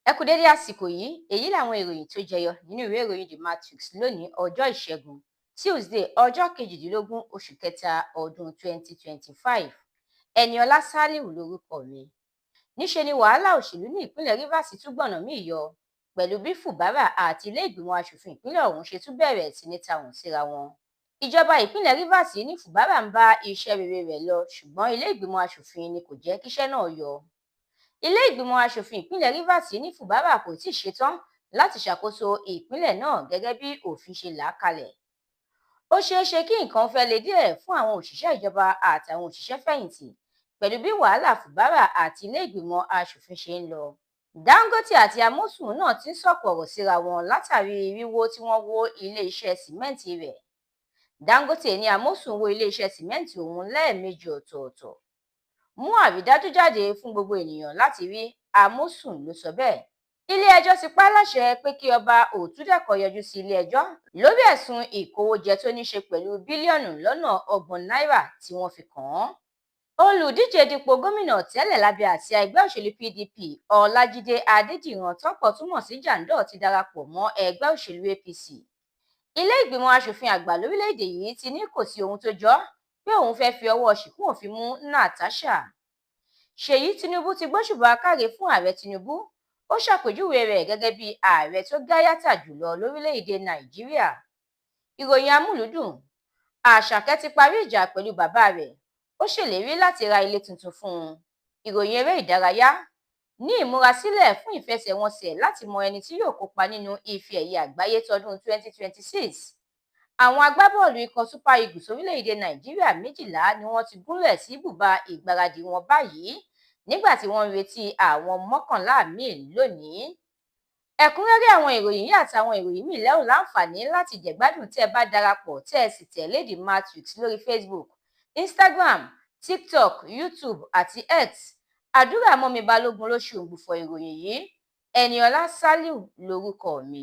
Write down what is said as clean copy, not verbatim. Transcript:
Ẹ kú dédé àsìkò yìí. Èyí làwọn ìròyìn tó jẹyọ nínú ìwé ìròyìn The Matrix lónìí, ọjọ́ Ìṣẹ́gun Tuesday, ọjọ́ 18 oṣù kẹta ọdún 2025. Ẹniọlá Saliu lórúkọ mi. Níṣe ni wàhálà òṣèlú ní ìpínlẹ̀ Rivers tún gbọ̀nà míì yọ pẹ̀lú bí Fubara àti ilé ìgbìmọ̀ asòfin ìpínlẹ̀ ọ̀hún ṣe tún bẹ̀rẹ̀ sí ní tahùn síra wọn. Ìjọba ìpínlẹ̀ Rivers ní Fubara ń bá iṣẹ́ rere rẹ̀ lọ, ṣùgbọ́n ilé ìgbìmọ̀ asòfin ni kò jẹ́ kíṣẹ́ náà yọ. Ilé ìgbìmọ̀ asòfin ìpínlẹ̀ Rivers ní Fubara kò tíì ṣetán láti ṣàkóso ìpínlẹ̀ náà gẹ́gẹ́ bí òfin ṣe là á kalẹ̀. Ó ṣeé ṣe kí nǹkan fẹ́ le díẹ̀ fún àwọn òṣìṣẹ́ ìjọba àtàwọn òṣìṣẹ́-fẹ̀yìntì pẹ̀lú bí wàhálà Fubara àti ilé ìgbìmọ̀ asòfin ṣe ń lọ. Dangote àti Amosun náà ti ń sọ̀kò ọ̀rọ̀ síra wọn látàrí wíwó tí wọ́n wó iléeṣẹ́ sìmẹ́ǹtì rẹ̀. Dangote ní Amosun wó iléeṣẹ́ sìmẹ́ǹtì òun lẹ́ẹ̀mejì ọ̀tọ̀ọ̀tọ̀. Mú àrídájú jáde fún gbogbo ènìyàn láti rí, Amosun ló sọ bẹ́ẹ̀. Ilé-ẹjọ́ ti pa á láṣẹ pé kí Ọba Òtúdẹ̀kọ yọjú sí ilé-ẹjọ́ lórí ẹ̀sùn ìkówójẹ tó ní í ṣe pẹ̀lú bílíọ̀nù lọ́nà 30 náírà tí wọ́n fi kàn án. Olùdíje dupò gómìnà tẹ́lẹ̀ lábẹ́ àsíá ẹgbẹ́ òṣèlú PDP, Ọlájídé Adédìran, tọ́pọ̀ tún mọ̀ sí Jandor, ti darapọ̀ mọ́ ẹgbẹ́ òṣèlú APC. Ilé ìgbìmọ̀ asòfin àgbà lórílẹ̀‐èdè yìí ti ní kò sí ohun tó jọ pé òun fẹ́ẹ́ fi ọwọ́ ṣìkún òfin mú Natasha. Ṣèyí Tinubu ti gbóṣùbà káre fún Ààrẹ Tinubu, ó ṣàpèjúwe rẹ̀ gẹ́gẹ́ bíi ààrẹ tó gáyàtà jù lọ lórílẹ̀‐èdè Nàìjíríà. Ìròyìn amúlùúdùn. Àṣàkẹ́ ti parí ìjà pẹ̀lú bàbá rẹ̀, ó ṣèlérí láti ra ilé tuntun fún un. Ìròyìn eré ìdárayá. Ní ìmúrasílẹ̀ fún ìfẹsẹ̀wọnsẹ̀ láti mọ ẹni tí yóò kópa nínú ife ẹ̀yẹ àgbáyé tọdún 2026, àwọn agbábọ́ọ̀lù ikọ̀ Super Eagles orílẹ̀-èdè Nàìjíríà 12 ni wọ́n ti gúnlẹ̀ sí ibùba ìgbáradì wọn báyìí nígbà tí wọ́n ń retí àwọn 11 míín lónìí. Ẹ̀kúnrẹ́rẹ́ àwọn ìròyìn yìí àtàwọn ìròyìn míì lẹ́ ò láǹfààní láti jẹ̀gbádùn tẹ́ ẹ bá darapọ̀ tẹ́ ẹ sì tẹ̀lé The Matrix lórí Facebook, Instagram, TikTok, YouTube àti X. Àdúrà mọ́mi Balógun ló ṣe òǹgbùfọ̀ ìròyìn yìí. Ẹniọlá Saliu lórúkọ mi.